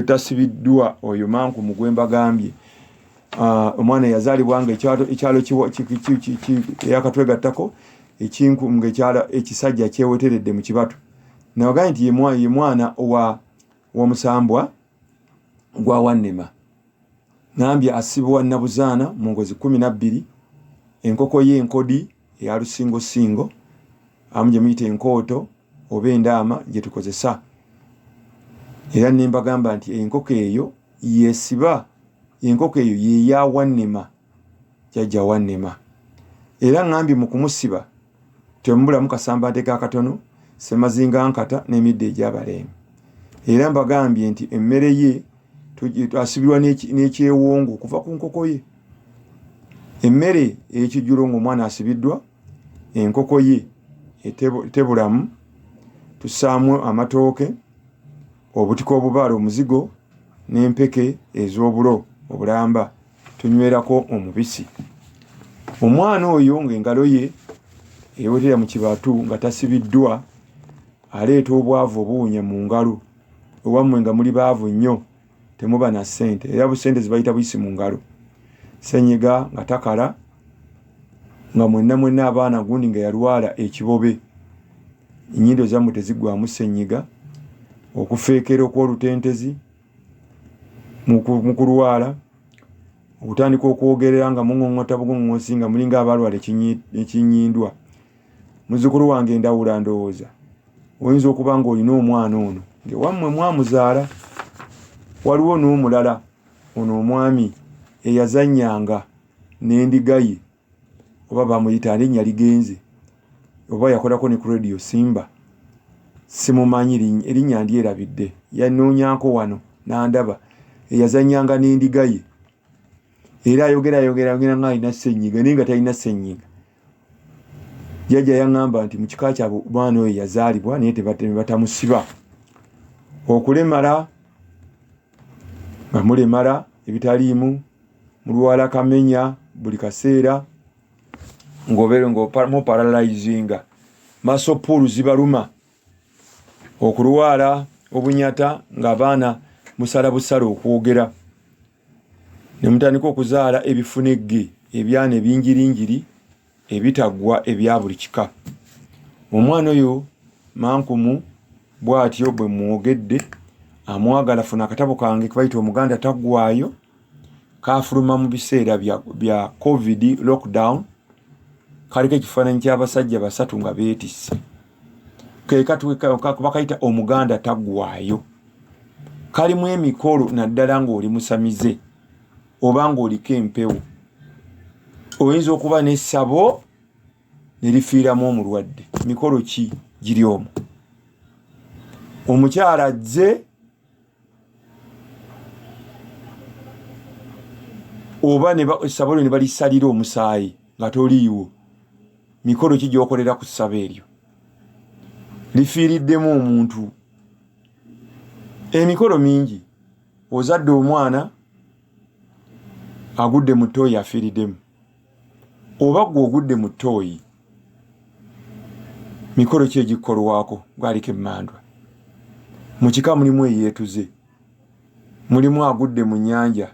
Tasibiddwa oyo mankumu gwe mbagambye. Omwana eyazaalibwa nga ekyalo eyakatwegattako ekinku nga ekyalo ekisajja kyeweteredde mu kibatu, nabagambye nti ye mwana w'omusambwa gwa Wannema. Ŋambye asibwa Nabuzaana mu ngozi 12, enkoko ye enkodi eya lusingosingo amu gye muyita enkooto oba endaama gye tukozesa. Era ne mbagamba nti enkoko eyo yesiba, enkoko eyo ye ya Wannema, jjajja Wannema. Era ŋambye mu kumusiba temubulamu kasambante ka katono, semazinga nkata n'emiddo egy'abalemi. Era mbagambye nti emmere ye asibirwa n'ekyewongo okuva ku nkoko ye. Emmere ey'ekijjulo ng'omwana asibiddwa, enkoko ye tebulamu, tussaamu amatooke, obutiko obubaala omuzigo n'empeke ez'obulo obulamba, tunywerako omubisi. Omwana oyo ng'engalo ye ewetera mu kibatu nga tasibiddwa, aleeta obwavu obuwunya mu ngalo. Ewammwe nga muli baavu nnyo, temuba na ssente, era busente zibayita buyisi mu ngalo. Ssenyiga nga takala, nga mwenna mwenna abaana gundi nga yalwala ekibobe, ennyindo zammwe teziggwaamu ssenyiga, okufeekera okw'olutentezi mu kulwala, okutandika okwogerera nga muŋoŋota buŋoŋosi nga mulinga abalwala ekinyindwa. Muzzukulu wange Ndawula, ndowooza oyinza okuba ng'olina omwana ono ng'ewammwe mwamuzaala. Waliwo n'omulala ono omwami eyazannyanga n'endiga ye, oba bamuyita ani, erinnya ligenze, oba yakolako ne ku Radio Simba, simumanyi erinnya ndyerabidde, yannoonyanko wano n'andaba, eyazannyanga n'endiga ye. Era ayogera ayogera ayogera ng'alina ssenyiga naye nga talina ssenyiga. Jjajja yaŋŋamba nti mu kika kyabwe omwana oyo yazaalibwa naye batamusiba. Okulemala nga mulemala ebitaliimu, mulwala kamenya buli kaseera, ng'obeera muparalayizinga, muscle pull zibaluma, okulwala obunyata ng'abaana musala busala okwogera, ne mutandika okuzaala ebifunegge, ebyana ebingiringiri ebitaggwa ebya buli kika. Omwana oyo mankumu bw'atyo bwe mwogedde amwagala. Funa akatabo kange kebayita Omuganda Taggwaayo, kafuluma mu biseera bya COVID lockdown, kaliko ekifaananyi ky'abasajja basatu nga beetisse, bakayita Omuganda Taggwaayo. Kalimu emikolo naddala ng'oli musamize oba ng'oliko empewo, oyinza okuba n'essabo ne lifiiramu omulwadde. Mikolo ki giri omwo? Omukyala azze oba essabo lyo ne balisalira omusaayi nga toliiwo, mikolo ki gy'okolera ku ssabo eryo lifiiriddemu omuntu? Emikolo mingi. Ozadde omwana agudde mu ttooyi afiiriddemu, oba ggwe ogudde mu ttooyi, mikolo ki egikolwako gwaliko emmandwa? Mu kika mulimu eyeetuze, mulimu agudde mu nnyanja,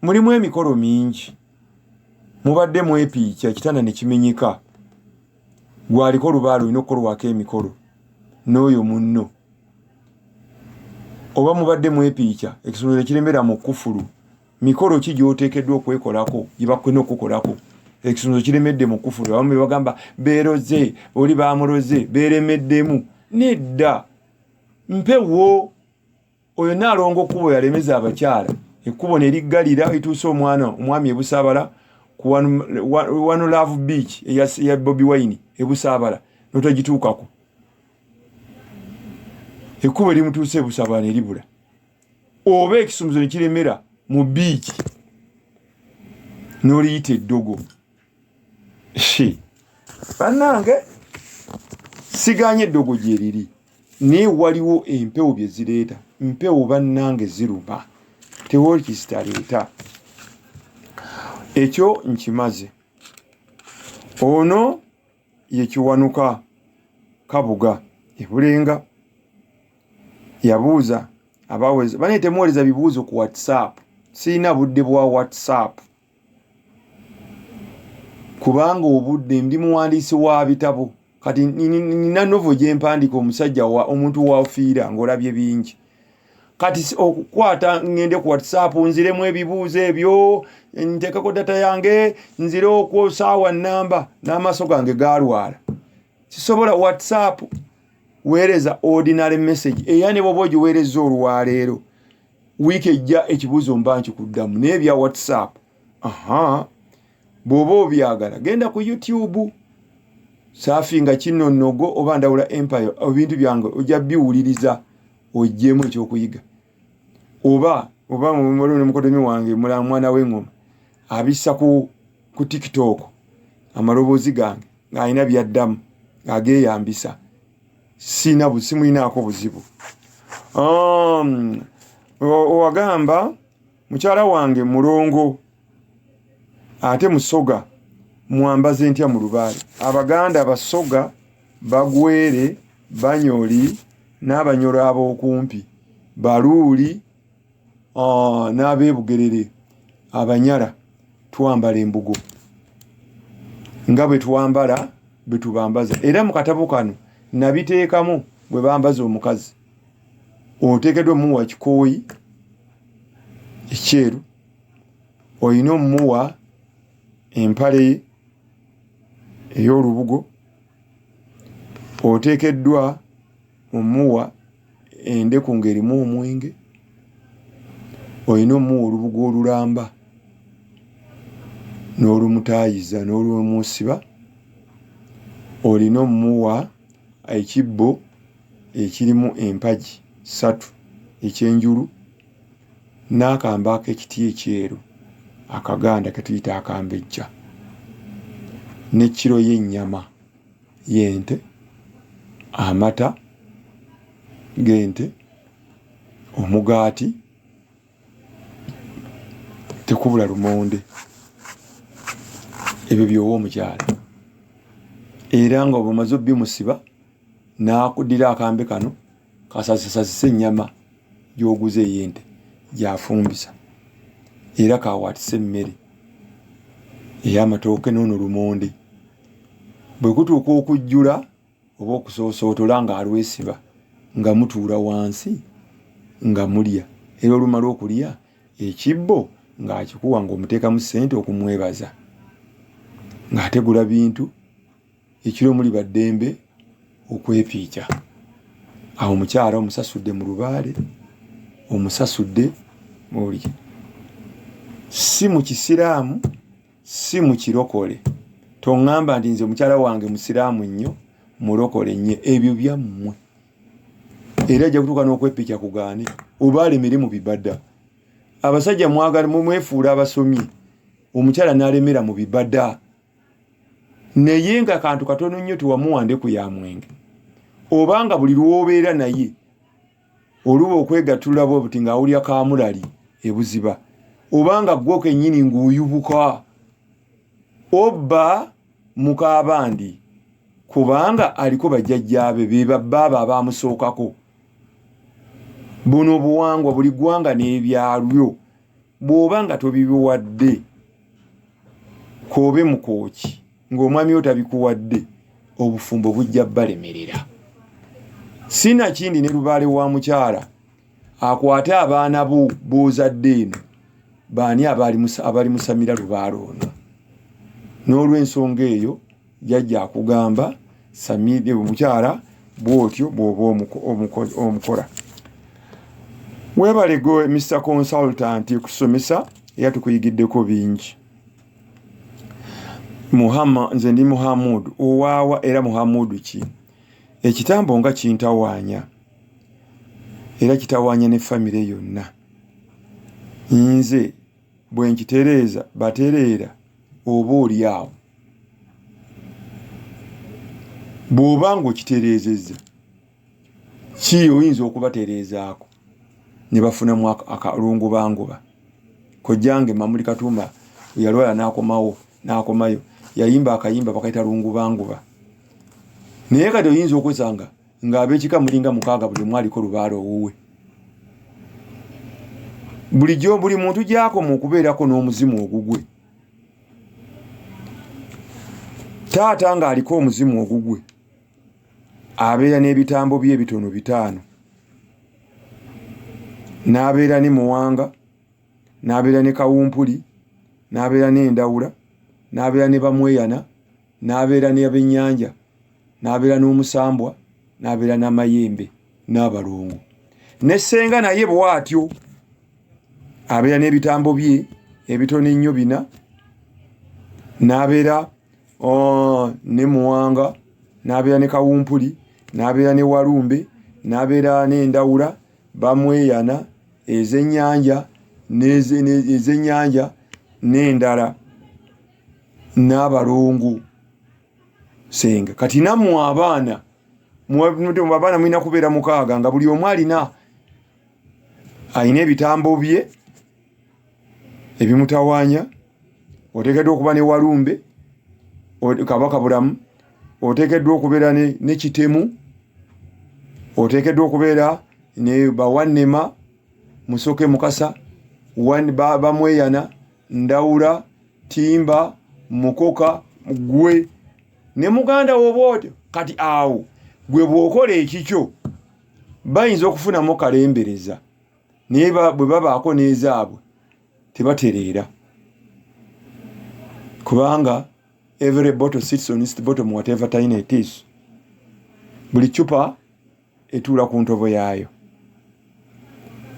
mulimu emikolo mingi. Mubadde mwepiikya ekitanda ne kimenyeka, gwaliko olubaale olina okukolwako emikolo n'oyo munno. Oba mubadde mwepiikya ekisumuluzo ne kiremera mu kkufulu, mikolo ki gy'oteekeddwa okwekolako gye bakulina okukukolako? Ekisumuluzo kiremedde mu kkufulu, abamu be bagamba beeroze, oli baamuloze, beeremeddemu. Nedda, mpewo. Oyo Nnaalongo Kkubo yalemeza abakyala ekkubo ne liggalira lituuse omwana omwami e Busaabala ku One Love Beach eya Bobi Wine e Busaabala n'otagituukako. Ekkubo erimutuuse e Busaabala ne libula oba ekisumuzo ne kiremera mu bbiici n'oliyita eddogo. Bannange, siganye eddogo gye riri, naye waliwo empewo bye zireeta. Mpewo bannange ziruma, tewali kizitaleeta. Ekyo nkimaze. Ono ye Kiwanuka Kabuga e Bulenga, yabuuza Abaweza bane temuwereza bibuuzo ku WhatsApp. Sirina budde bwa WhatsApp kubanga obudde ndi muwandiisi wa bitabo. Kati nina novel gye mpandiika, omusajja wa omuntu wafiira ng'olabye bingi. Kati okukwata ngende ku WhatsApp nziremu ebibuuzo ebyo, nteekeko data yange, nzire okwo saawa nnamba, n'amaaso gange gaalwala, sisobola WhatsApp. Weereza ordinary message, era ne bw'oba ogiweereza olwaleero, wiiki ejja ekibuuzo mba nkikuddamu. Naye ebya WhatsApp, aha, bw'oba obyagala genda ku YouTube, saafinga Kinnonogo oba Ndawula Empire, ebintu byange ojja biwuliriza oggyemu ekyokuyiga. Oba ne mukodomi wange mwana w'eŋŋoma abissa ku TikTok amaloboozi gange ng'alina byaddamu ng'ageeyambisa. Sina simulinaako buzibu. Owagamba mukyala wange mulongo ate musoga, mwambaze ntya mu lubaale? Abaganda, Abasoga, Bagwere, Banyoli n'Abanyolo ab'okumpi, Baluuli n'Abeebugerere, Abanyala, twambala embugo nga bwe twambala bwe tubambaza. Era mu katabo kano nabiteekamu bwe bambaza omukazi. Oteekeddwa omuwa ekikooyi ekyeru, olina omuwa empale ye ey'olubugo, oteekeddwa omuwa endeku ng'erimu omwenge, olina omuwa olubugo olulamba n'olumutaayiza n'olumusiba, olina omuwa ekibbo ekirimu empagi ssatu ekyenjulu, n'akambe ak'ekiti ekyeru akaganda ke tuyita akambejja, ne kiro y'ennyama y'ente, amata g'ente, omugaati, tekubula lumonde. Ebyo by'owa omukyala. Era nga bw'omaze obbimusiba, n'akuddira akambe kano kasasisasise ennyama gy'oguze ey'ente gy'afumbisa, era kawaatise emmere ey'amatooke n'ono lumonde. Bwe kutuuka okujjula oba okusoosootola ng'alwesiba, nga mutuula wansi nga mulya. Era olumala okulya, ekibbo ng'akikuwa ng'omuteekamu ssente okumwebaza, ng'ategula bintu. Ekiro muli baddembe okwepiica. Awo omukyala omusasudde mu lubaale, omusasudde muli si mu kisiraamu, si mu kirokole. Toŋŋamba nti nze mukyala wange musiraamu nnyo, mulokole nnyo, ebyo byammwe. Era ajja kutuuka n'okwepiica kugaane oba alemere mu bibada. Abasajja mwagala mwefuula abasomye, omukyala n'alemera mu bibada, naye nga kantu katono nnyo tewamuwa ndeku ya mwenge, obanga buli lw'obeera naye oluba okwegattulula bwe buti ng'awulira kaamulali ebuziba, obanga ggwe kennyini ng'oyubuka obba mukaabandi, kubanga aliko bajjajjaabe be babbaaba abaamusookako. Buno obuwangwa, buli ggwanga n'ebyalyo, bw'oba nga tobibiwadde k'obe mukooki ng'omwami wo tabikuwadde, obufumbo bujja balemerera. Sinakindi ne lubaale wa mukyala akwate abaana bo b'ozadde eno, baani abali musamira lubaale ono? N'olw'ensonga eyo jjajja akugamba samire omukyala bw'otyo bw'oba omukola. Weebale gwe Mr Consultant okusomesa, era tukuyigiddeko bingi. Muhama, nze ndi Muhamudu owaawa. Era Muhamudu ki? Ekitambo nga kintawaanya, era kitawaanya ne famire yonna. Nze bwe nkitereeza batereera oba oli awo. Bw'oba ng'okitereezezza ki, oyinza okubatereezaako ne bafunamu akalungubanguba. Kojjange Mamuli Katumba yalwala n'akomawo, n'akomayo, yayimba akayimba bakayita Lungubanguba. Naye kati oyinza okwesanga ng'ab'ekika mulinga mukaaga, buli omu aliko lubaale owuwe. Bulijjo buli muntu gy'akoma okubeerako n'omuzimu ogugwe. Taata ng'aliko omuzimu ogugwe abeera n'ebitambo bye ebitono 5, n'abeera ne Muwanga, n'abeera ne Kawumpuli, n'abeera n'Endawula, n'abeera ne Bamweyana, n'abeera n'Abennyanja, n'abeera n'Omusambwa, n'abeera n'Amayembe n'Abalongo. Ne ssenga naye bw'atyo abeera n'ebitambo bye ebitono ennyo 4, n'abeera ne Muwanga, n'abeera ne Kawumpuli, n'abeera ne Walumbe, n'abeera n'Endawula, Bamweyana, Ez'ennyanja, ez'ennyanja n'endala, n'Abalongo. Ssenga kati nammwe abaana, abaana mulina kubeera 6 nga buli omu alina ebitambo bye ebimutawaanya. Oteekeddwa okuba ne Walumbe Kabaka Bulamu, oteekeddwa okubeera ne Kitemu, oteekeddwa okubeera ne Bawannema, Musoke Mukasa, Bamweyana, Ndawula, Timba, Mukoka, gwe ne muganda wo bw'otyo. Kati awo gwe bw'okola ekikyo bayinza okufunamu kalembereza, naye bwe babaako n'ezaabwe tebatereera, kubanga every bottle sits on its bottom whatever tiny it is. Buli ccupa etuula ku ntobo yaayo.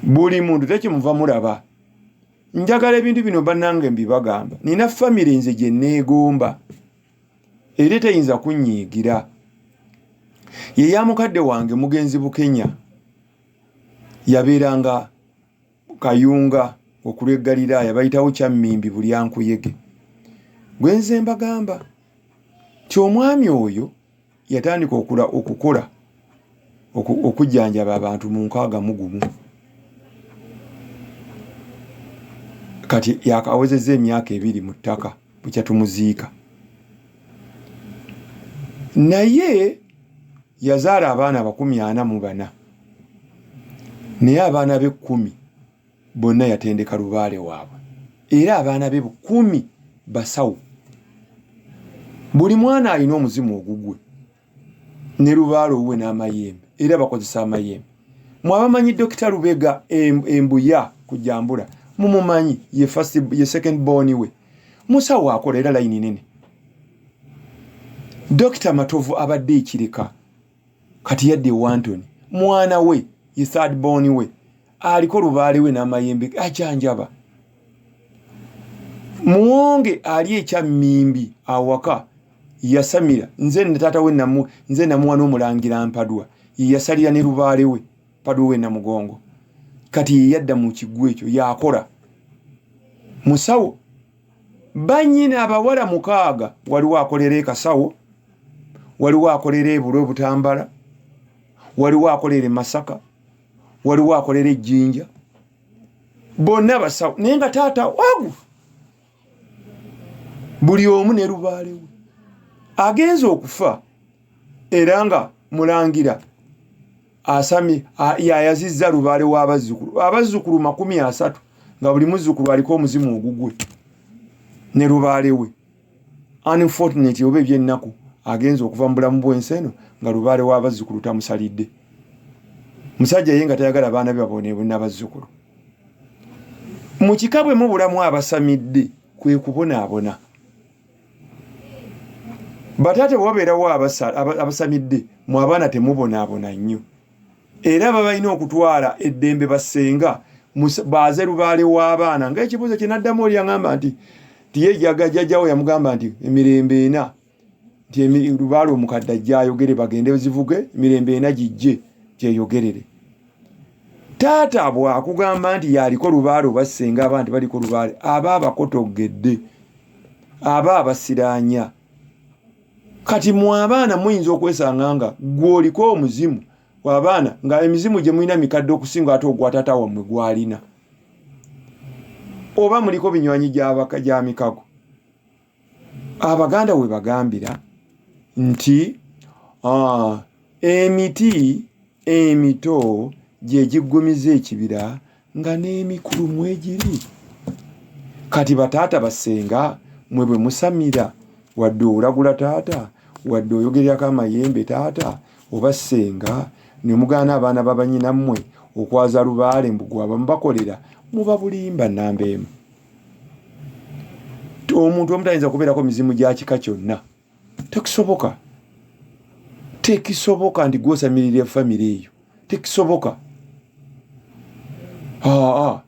Buli muntu tekimuva mulaba. Njagala ebintu bino bannange mbibagamba. Nina famire nze gye neegomba era teyinza kunnyiigira. Ye ya mukadde wange mugenzi Bukenya, yabeeranga Kayunga okulwa e Ggaliraaya, bayitawo Kyammimbi Bulyankuyege. Gwe nze mbagamba nti omwami oyo yatandika okukola okujjanjaba abantu mu 61. Kati yakawezezza emyaka 2 mu ttaka bukya tumuziika. Naye yazaala abaana 44, naye abaana be 10 bonna yatendeka lubaale waabwe, era abaana be 10 basawo. Buli mwana alina omuzimu ogugwe ne lubaale owuwe n'amayembe, era bakozesa amayembe. Mwe abamanyi Dokita Lubega Embuya ku Jambula mumumanyi, ye first, ye second born we, musawo akola era layini nene. Dokita Matovu abadde Ekireka, kati yadde Wantoni, mwana we ye third born we, aliko lubaale we n'amayembe ajanjaba. Muwonge ali Ekyammimbi awaka yasamira, nze ne taata we nze namuwa n'omulangira Mpadwa, ye yasalira ne lubaale we Mpadwa we Namugongo. Kati ye yadda mu kiggwa ekyo yakola musawo. Bannyina abawala 6, waliwo akolera e Kasawo, waliwo akolera e Bulwe Butambala, waliwo akolera e Masaka, waliwo akolera e Jjinja, bonna basawo. Naye nga taata wagu buli omu ne lubaale we agenze okufa, era nga mulangira asami yayazizza lubaale w'abazzukulu, abazzukulu 30, nga buli muzzukulu aliko omuzimu ogugwe ne lubaale we. Unfortunately, oba ebyennaku, agenze okuva mu bulamu bw'ensi eno nga lubaale w'abazzukulu tamusalidde. Musajja ye nga tayagala baana be baboneebone n'abazzukulu. Mu kika bwe mubulamu abasamidde kwe kubonaabona. Bataata bwe babeerawo abasamidde, mwe abaana temubonaabona nnyo. Era baba balina okutwala eddembe bassenga baaze lubaale w'abaana. Ng'ekibuuzo kye naddamu oli yaŋŋamba nti ye jjajjawo yamugamba nti emirembe 4, nti lubaale omukadde ajje ayogere, bagende zivuge emirembe 4 gijje gyeyogerere. Taata bw'akugamba nti y'aliko lubaale oba ssenga abaana tebaliko lubaale, aba abakotoggedde, aba abasiraanya. Kati mwe abaana muyinza okwesanga nga ggwe oliko omuzimu abaana nga emizimu gye mulina mikadde okusinga ate ogwa taata wammwe gw'alina, oba muliko binywanyi gya mikago. Abaganda we bagambira nti emiti emito gye giggumiza ekibira, Nga n'emikulu mwegiri. Kati bataata basenga mwe bwe musamira, wadde olagula taata, wadde oyogererako amayembe taata oba ssenga, ne mugaana abaana ba bannyinammwe okwaza lubaale mbu gwe abamubakolera, muba bulimba nnamba emu. Omuntu omu tayinza kubeerako mizimu gya kika kyonna. Tekisoboka. Tekisoboka nti gwosamirira famire eyo. Tekisoboka. Aa.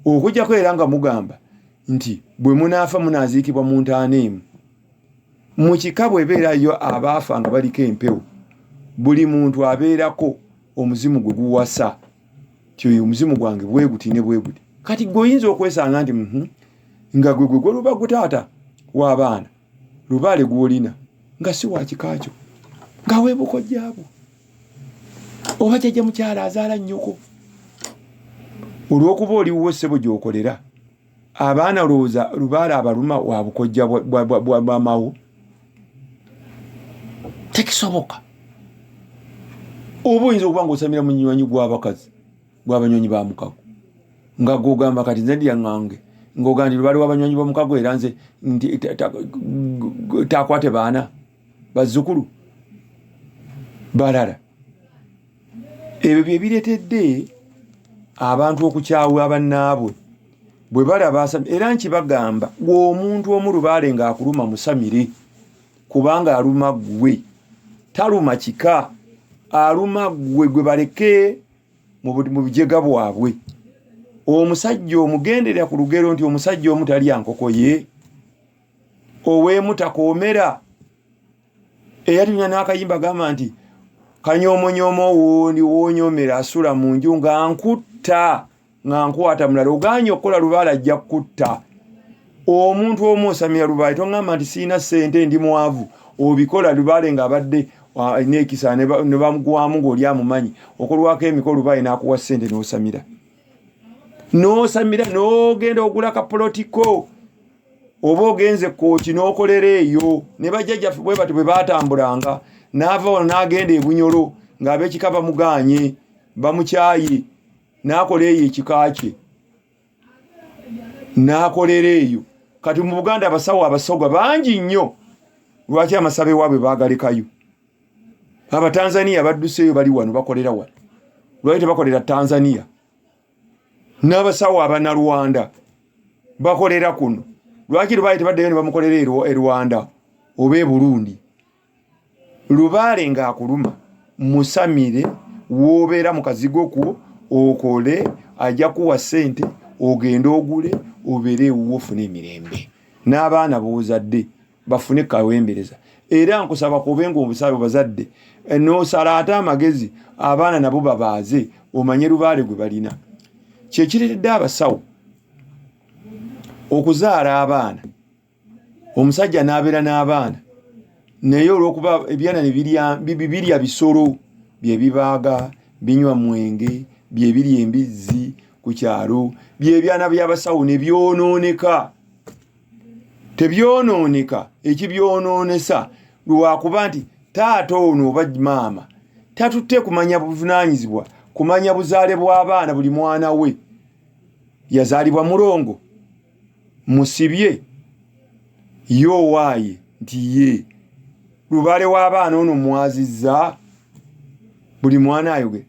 Okujjako era nga mugamba nti bwe munaafa munaaziikibwa mu ntaana emu. Mu kika bw'ebeerayo abaafa nga baliko empewo, buli muntu abeerako omuzimu gwe guwasa nti oyo omuzimu gwange bwe guti ne bwe guti. Kati gwe oyinza okwesanga nti nga gwe gwe gweluba gwe taata w'abaana, lubaale gw'olina nga si wa kika kyo, nga weebukojjaabwo oba jjajja mukyala azaala nnyoko. Olw'okuba oli wuwo ssebo gy'okolera abaana, olowooza lubaale abaluma wa bukojja bwa maama wo? Tekisoboka. Oba oyinza okuba ng'osamira mu nywanyi gw'abakazi, gw'abanywanyi ba mukago, nga gw'ogamba kati nze ndya ŋŋange, ng'ogamba nti lubaale w'abanywanyi b'omukago era nze nti taakwate baana bazzukulu balala. Ebyo bye bireetedde abantu okukyawa bannaabwe bwe balaba asami. Era nkibagamba, omuntu omu lubaale ng'akuluma musamire, kubanga aluma ggwe, taluma kika, aluma ggwe gwe baleke mu bujega bwabwe. Omusajja omugenderera ku lugero nti omusajja omu talya nkoko ye, ow'emu takoomera. Era tulina n'akayimba gamba nti kanyomonyoomo wooni woonyomera asula mu nju nga nkutta nga nkwata mulala. Ogaanye okukola lubaale ajja kukutta. Omuntu omu osamira lubaale, toŋŋamba nti sirina ssente ndi mwavu. Obikola lubaale ng'abadde alina ekisa ne bamugwamu ng'oli amumanyi, okolwako emikolo lubaale n'akuwa ssente n'osamira, n'osamira n'ogenda ogula kapulotiko oba ogenze kooki n'okolera eyo. Ne bajjajjaffe bwe batyo bwe baatambulanga, n'ava wano n'agenda e Bunyoro ng'ab'ekika bamugaanye bamukyaye, n'akola eyo ekika kye n'akolera eyo. Kati mu Buganda abasawo Abasoga bangi nnyo, lwaki amasabo ewaabwe baagalekayo? Abatanzania badduseeyo bali wano bakolera wano, lwaki tebakolera Tanzania? N'abasawo Abanalwanda bakolera kuno, lwaki lubaale tebaddeyo ne bamukolera e Rwanda oba e Burundi? Lubaale ng'akuluma musamire w'obeera mu kazigo kwo okole, ajja kuwa ssente ogende ogule obeere ewuwo ofune emirembe n'abaana b'ozadde bafune kawembereza. Era nkusaba kube ng'obusabe bazadde n'osala ate amagezi abaana nabo babaaze omanye lubaale gwe balina. Kye kireetedde abasawo okuzaala abaana, omusajja n'abeera n'abaana naye olw'okuba ebyana ne birya bisolo bye bibaaga, binywa mwenge, bye birya embizzi ku kyalo, bye byana by'abasawo ne byonooneka. Tebyonooneka, ekibyonoonesa lwakuba nti taata ono oba maama tatutte kumanya buvunaanyizibwa, kumanya buzaale bw'abaana. Buli mwana we yazaalibwa mulongo musibye ye owaaye nti ye lubaale w'abaana ono mwazizza, buli mwana ayoge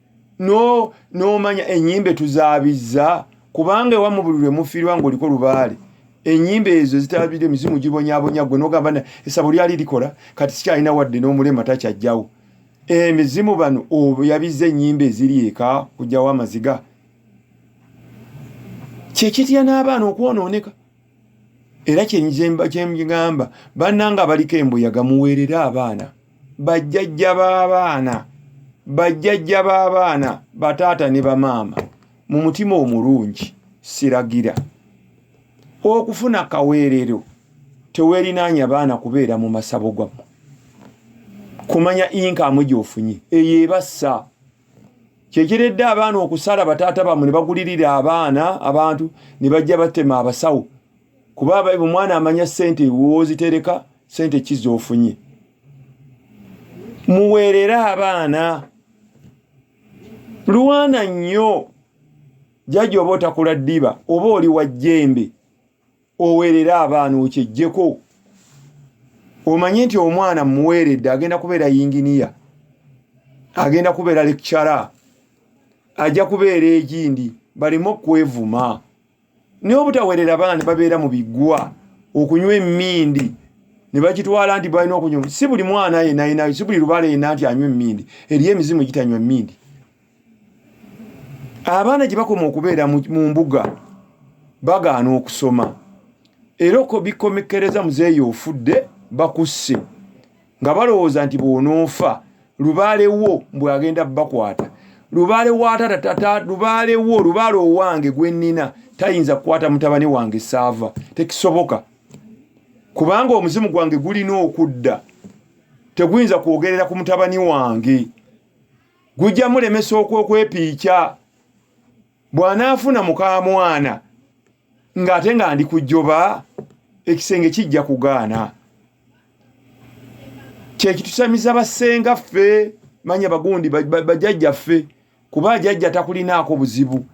n'omanya ennyimbe tuzaabizza, kubanga ewammwe buli lwe mufiirwa ng'oliko lubaale, ennyimbe ezo zitabire emizimu gibonyaabonya ggwe n'ogamba essabo lyali likola, kati sikyalina wadde n'omulema takyajjawo. Emizimu bano oyabizza ennyimbe eziri eka kujjawo amaziga, kyekitya n'abaana okwonooneka. Era kyengamba bannange abaliko embuyaga, muweerere abaana, bajjajja b'abaana, bajjajja b'abaana, bataata ne bamaama, mu mutima omulungi siragira okufuna kaweerero. Teweerinaanya baana kubeera mu masabo gammwe kumanya income gy'ofunye, eyo ebassa. Kyekiredde abaana okusala bataata bammwe ne bagulirira abaana abantu ne bajja batema abasawo, kuba omwana amanya ssente woozitereka, ssente ki z'ofunye. Muweerere abaana, lwana nnyo. Jjajja oba otakula ddiba oba oli wa jjembe, oweerere abaana okyeggyeko. Omanye nti omwana mmuweeredde agenda kubeera yinginiya, agenda kubeera lecturer, ajja kubeera egindi, baleme okwevuma. Naye obutaweerera abaana ne babeera mu biggwa okunywa emmindi ne bakitwala nti balina okunywa. Si buli mwana yenna yenna, si buli lubaale yenna nti anywa emmindi. Eriyo emizimu egitanywa mmindi. Abaana gye bakoma okubeera mu mbuga bagaana okusoma, era bikomekkereza muzeeyi ofudde bakusse nga balowooza nti bw'onoofa lubaale wo mbwe agenda bakwata. Lubaale wa tata tata, lubaale wo, lubaale owange gwe nnina tayinza kukwata mutabani wange saava, tekisoboka, kubanga omuzimu gwange gulina okudda, teguyinza kwogerera ku mutabani wange, gujja mulemesa okwepiikya. Bw'anaafuna mukaamwana ng'ate nga ndi kujjoba, ekisenge kijja kugaana. Kyekitusamiza bassenga ffe, manya bagundi bajjajjaffe, kuba jjajja takulinaako buzibu.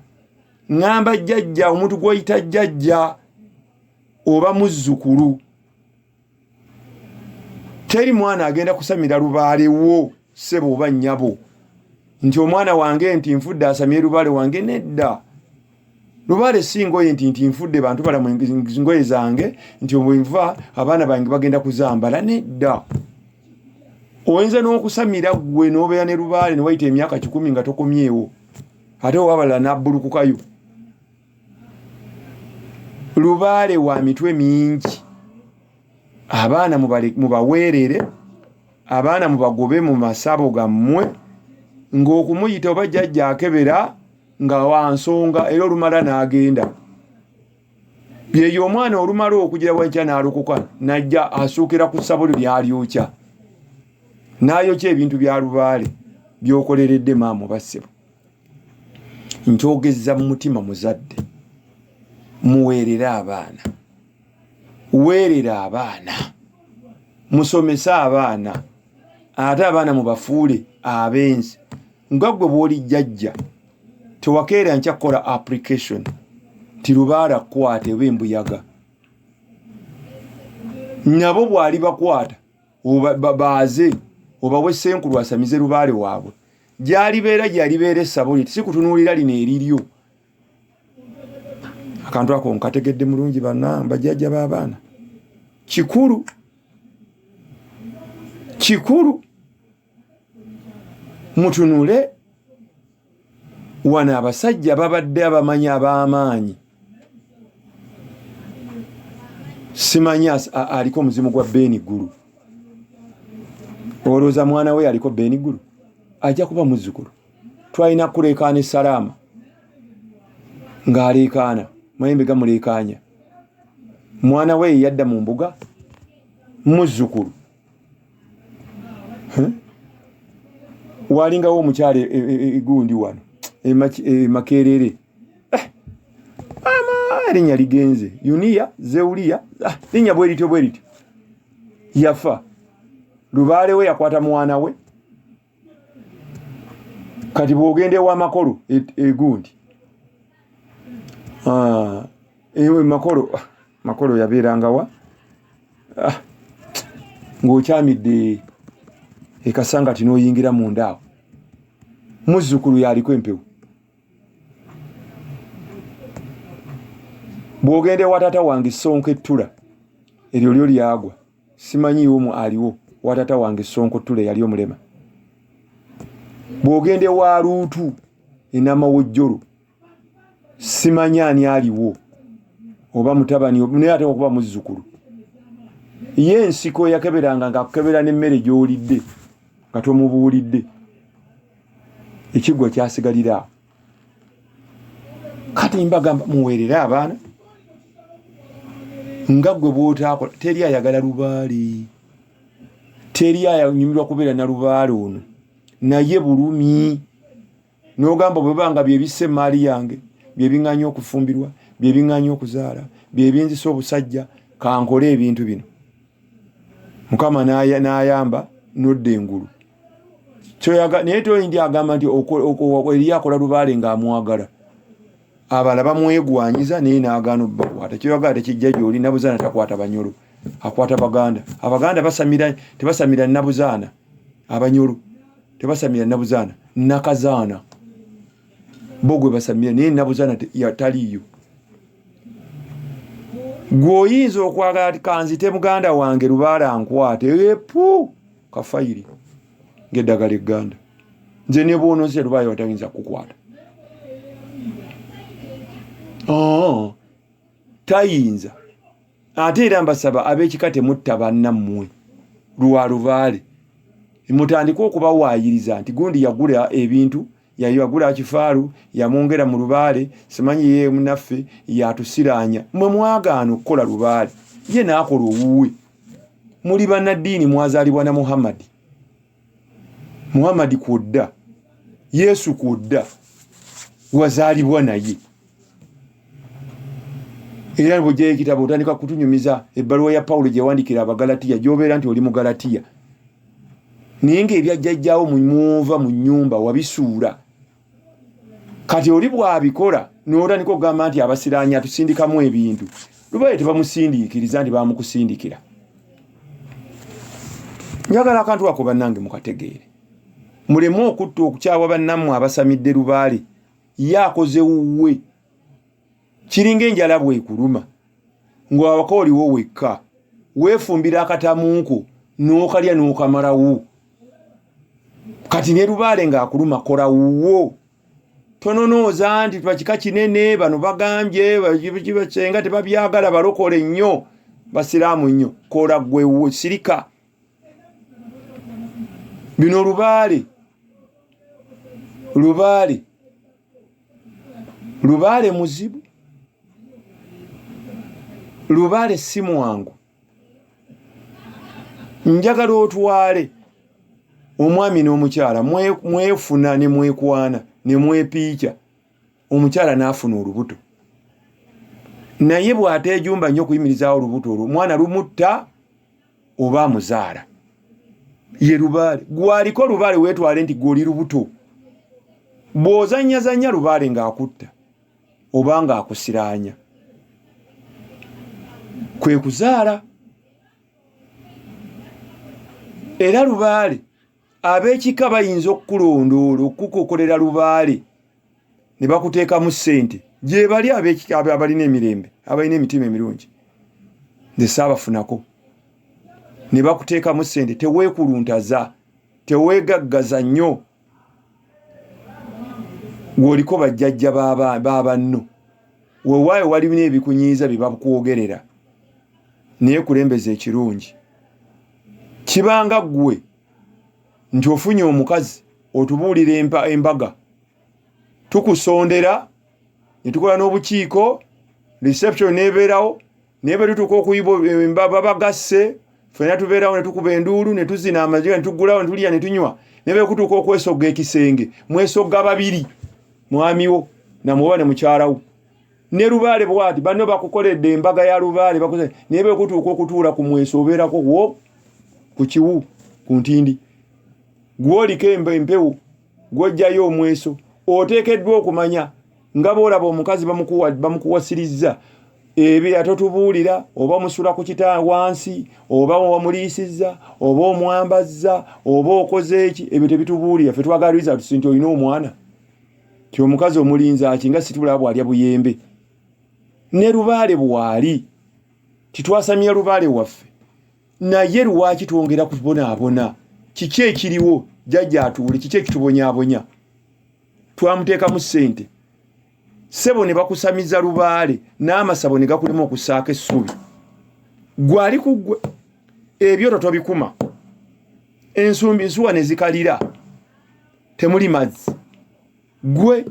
Ŋŋamba jjajja, omuntu gw'oyita jjajja oba muzzukulu, teri mwana agenda kusamira lubaale wo ssebo oba nnyabo nti omwana wange nti nfudde asamye lubaale wange. Nedda, lubaale si ngoye nti nfudde bantu balamu ngoye zange nti bwenva abaana bange bagenda kuzambala. Nedda, oyinza n'okusamira ggwe n'obeera ne lubaale ne wayita emyaka 100 nga tokomyewo, ate owabalala n'abbulukukayo. Lubaale wa mitwe mingi. Abaana mubaweerere, abaana mubagobe mu masabo gammwe, ng'okumuyita oba jjajja akebera nga wa nsonga, era olumala n'agenda. Yeyo omwana olumala okugira wankya n'alokoka n'ajja asuukira ku ssabo lyo lyalyokya, n'ayokya ebintu bya lubaale by'okoleredde maama oba ssebo. Nkyogeza mu mutima muzadde, muweerere abaana, weerere abaana, musomese abaana, ate abaana mubafuule abenzi. Nga ggwe bw'oli jjajja, tewakeera nkya kukola application nti lubaale kukwata oba embuyaga. Nabo bw'ali bakwata baaze obawe ssenkulu asamize lubaale waabwe gy'alibeera, gy'alibeera essabo lye, si kutunuulira lino eriryo. Akantu ako nkategedde mulungi banna bajjajja b'abaana. Kikulu, kikulu mutunule wano. Abasajja babadde abamanyi ab'amaanyi, simanyi aliko omuzimu gwa Beeni Ggulu, olowooza mwana we aliko Beeni Ggulu ajja kuba muzzukulu. Twalina kuleekaana esalaama ng'aleekaana mayembe gamuleekaanya, mwana we yadda mu mbuga muzzukulu. Walingawo omukyala egundi wano Makerere, ama erinnya ligenze, Yuniya Zewuliya, linnya bwe lityo bwe lityo, yafa lubaale we yakwata mwana we. Kati bw'ogenda ewa Makolo egundi Makolo, Makolo yabeerangawa ng'okyamidde ekasangati n'oyingira munda awo, muzzukulu yaliko empewo. Bw'ogenda ewa taata wange Sonko ettula eryo lyo lyagwa, simanyiiwo mu aliwo wa taata wange Sonko ttula eyali omulema. Bw'ogenda ewa Luutu enamawojjolo, simanyi ani aliwo oba mutabani, naye ate okuba muzzukulu. Ye ensiko eyakeberanga ng'akukebera n'emmere gy'olidde nga tomubuulidde, ekiggwa kyasigalira awo. Kati mbagamba muweerere abaana nga ggwe bw'otaakola. Teri ayagala lubaale, teri anyumirwa kubeera na lubaale ono, naye bulumi n'ogamba bwe banga byebisse emaali yange, byebiŋŋanya okufumbirwa, byebiŋŋanya okuzaala, byebinzisa obusajja, kankole ebintu bino. Mukama n'ayamba n'odda engulu. Naye toyindi agamba nti eriyo akola lubaale ng'amwagala. Abala bamwegwanyiza naye n'agaana obbakwata. Kyoyagala tekijja gy'oli. Nabuzaana takwata Banyolo, akwata Baganda. Abaganda basamira, tebasamira Nabuzaana. Abanyolo tebasamira Nabuzaana, Nakazaana bo gwe basamira, naye Nabuzaana taliiyo. Gwe oyinza okwagala ti kanzite muganda wange Lubaala nkwate epu kafayiri ng'eddagala egganda. Nze ne bwononse Lubaale watayinza kukwata. Oh, tayinza. Ate era mbasaba ab'ekika, temutta bannammwe lwa Lubaale. Mutandike okubawaayiriza nti gundi yagula ebintu, yagula kifaalu, yamwongera mu Lubaale, simanyi ye munaffe yatusiraanya. Mwe mwagaana okukola Lubaale, ye n'akola owuwe. Muli bannaddiini, mwazaalibwa na Muhammadi. Muhammadi kwodda, Yesu kwodda, wazaalibwa naye. Era bwojjayo ekitabo otandika kutunyumiza ebbaluwa ya Pawulo gye yawandikira Abagalatiya, gy'obeera nti oli Mugalatiya, naye ng'ebyajjajjaawo mwova mu nnyumba wabisuula. Kati oli bw'abikola n'otandika okugamba nti abasiraanyi atusindikamu ebintu. Lubaale tebamusindiikiriza nti bamukusindikira. Njagala akantu ako bannange mukategeere, muleme okutta okukyawa bannammwe abasamidde Lubaale. Ye akoze wuwe. Kiringa enjala bwekuluma ng'awaka oliwo wekka, weefumbira akatamuuko n'okalya n'okamalawo. Kati ne Lubaale ng'akuluma, kola wuwo. Tononooza nti bakika kinene, bano bagambye basenga tebabyagala, balokole nnyo, basiraamu nnyo. Kola gwe wuwo, sirika. Bino Lubaale, Lubaale, Lubaale muzibu. Lubaale si mwangu. Njagala otwale omwami n'omukyala, mwefuna ne mwekwana ne mwepiica, omukyala n'afuna olubuto, naye bw'ateejumba nnyo okuyimirizaawo olubuto olwo, omwana lumutta oba amuzaala. Ye Lubaale gwaliko. Lubaale weetwale nti gwe oli lubuto. Bw'ozannyazannya Lubaale ng'akutta oba ng'akusiraanya, kwe kuzaala. Era Lubaale ab'ekika bayinza okukulondoola, okukukolera Lubaale ne bakuteekamu ssente. Gye bali ab'ekika abalina emirembe, abalina emitima emirungi, nze saabafunako, ne bakuteekamu ssente. Teweekuluntaza, teweegaggaza nnyo ng'oliko bajjajja ba banno. Weewaayo walina ebikunyiiza bye bakwogerera, naye kulembeza ekirungi. Kibanga ggwe nti ofunye omukazi, otubuulira embaga, tukusondera ne tukola n'obukiiko, reception nebeerawo, naye bwe tutuuka okuyiba babagasse, ffenna tubeerawo ne tukuba enduulu ne tuzina amaziga ne tuggulawo ne tulya ne tunywa. Naye bwe kutuuka okwesogga ekisenge, mwesogga babiri, mwamiwo namuoba ne mukyalawo. Ne Lubaale bwati, banno bakukoledde embaga ya Lubaale, naye bwe kutuuka okutuula ku mweso, obeerako wo ku kiwu ku ntindi, gwoliko empewo, gwojjayo omweso. Oteekeddwa okumanya nga bwolaba omukazi bamukuwasirizza, ebyo atotubuulira, oba musula ku kita wansi, oba wamuliisizza, oba omwambazza, oba okoze eki, ebyo tebitubuulira. Ffe twagala results nti olina omwana, ti omukazi omulinza ki nga situlaba bwalya buyembe. Ne Lubaale bwali titwasamya Lubaale waffe, naye lwaki twongera kubonaabona? Kiki ekiriwo? Jjajja atuule, kiki ekitubonyaabonya? Twamuteekamu ssente, ssebo, ne bakusamiza Lubaale n'amasabo ne gakulema okussaako essubi. Gwali ku ggwe ebyoto tobikuma, ensumbi nsuwa ne zikalira, temuli mazzi. Gwe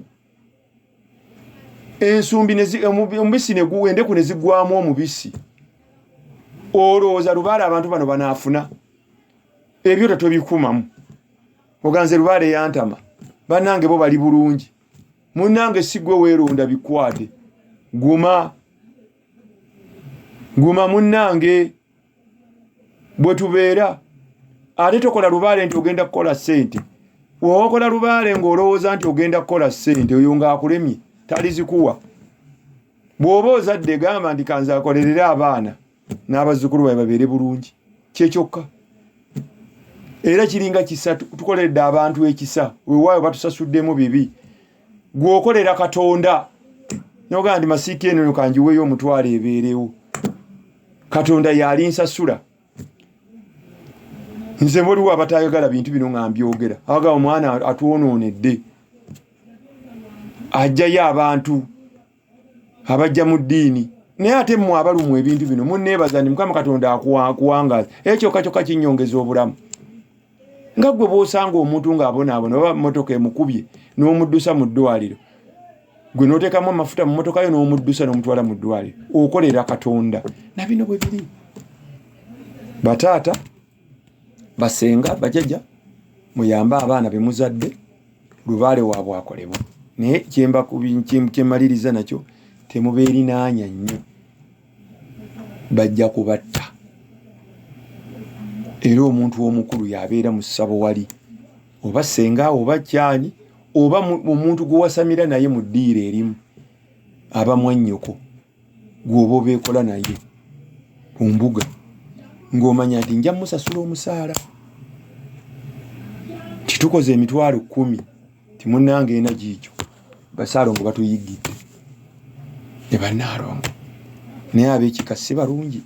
ensumbi omubisi endeku ne zigwamu omubisi. Olowooza Lubaale abantu bano banaafuna? Ebyoto tobikumamu, oganze Lubaale yantama, bannange bo bali bulungi. Munnange, si gwe weeronda bikwate. Guma, guma munnange, bwe tubeera. Ate tokola Lubaale nti ogenda kukola ssente. Wewakola Lubaale ng'olowooza nti ogenda kukola ssente, oyo ng'akulemye. Talizikuwa. Bw'oba ozadde gamba nti kanze akolerere abaana n'abazzukulu babe babeere bulungi, kyekyokka. Era kiringa kisa, tukoleredde abantu ekisa, weewaayo batusasuddemu bibi. Gw'okolera Katonda n'ogamba nti masiika eno kangiweeyo omutwalo ebeerewo, Katonda y'alinsasula. Nze waliwo abatayagala bintu bino nga mbyogera, abagamba omwana atwonoonedde, ajjayo abantu abajja mu ddiini. Naye ate mmwe abalumwa ebintu bino munneebaza nti Mukama Katonda akuwangaaza, era kyokka kyokka kinnyongeza obulamu. Nga ggwe bw'osanga omuntu ng'abonaabona oba mmotoka emukubye n'omuddusa mu ddwaliro, gwe n'oteekamu amafuta mu mmotoka yo n'omuddusa n'omutwala mu ddwaliro, okolera Katonda. Na bino bwe biri. Bataata, basenga, bajjajja, muyambe abaana be muzadde, lubaale waabwe akolebwe. Naye kyemmaliriza nakyo, temubeerinaanya nnyo, bajja kubatta. Era omuntu omukulu y'abeera mu ssabo wali, oba ssenga oba kyani, oba omuntu gwe wasamira naye mu ddiiro erimu, aba mwannyoko gw'oba obeekola naye ku mbuga, ng'omanya nti nja musasula omusaala, titukoze 10,000, timunnange ena giigyo, basaalongo batuyiggidde ne bannaalongo. Naye ab'ekika si balungi,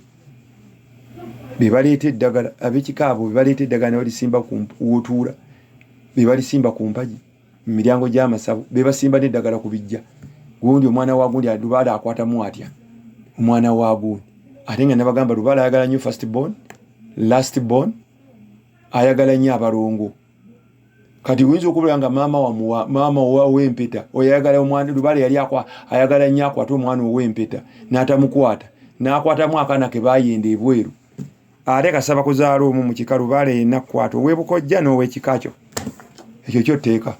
be baleeta eddagala, ab'ekika abo be baleeta eddagala ne balisimba ku w'otuula, be balisimba ku mpagi mu miryango gy'amasabo, be basimba n'eddagala ku bijja. Gundi omwana wa gundi lubaale akwatamu atya omwana wa gundi? Ate nga nabagamba lubaale ayagala nnyo first born, last born, ayagala nnyo abalongo. Kati oyinza okubeera nga maama wamuwa maama ow'empeta oyo ayagala omwana, lubaale yali ayagala nnyo akwate omwana ow'empeta n'atamukwata, n'akwatamu akaana ke baayenda ebweru. Ate kasaba kuzaala omu mu kika, lubaale yenna kukwata ow'ebukojja n'ow'ekika kyo. Ekyo kyo tteeka.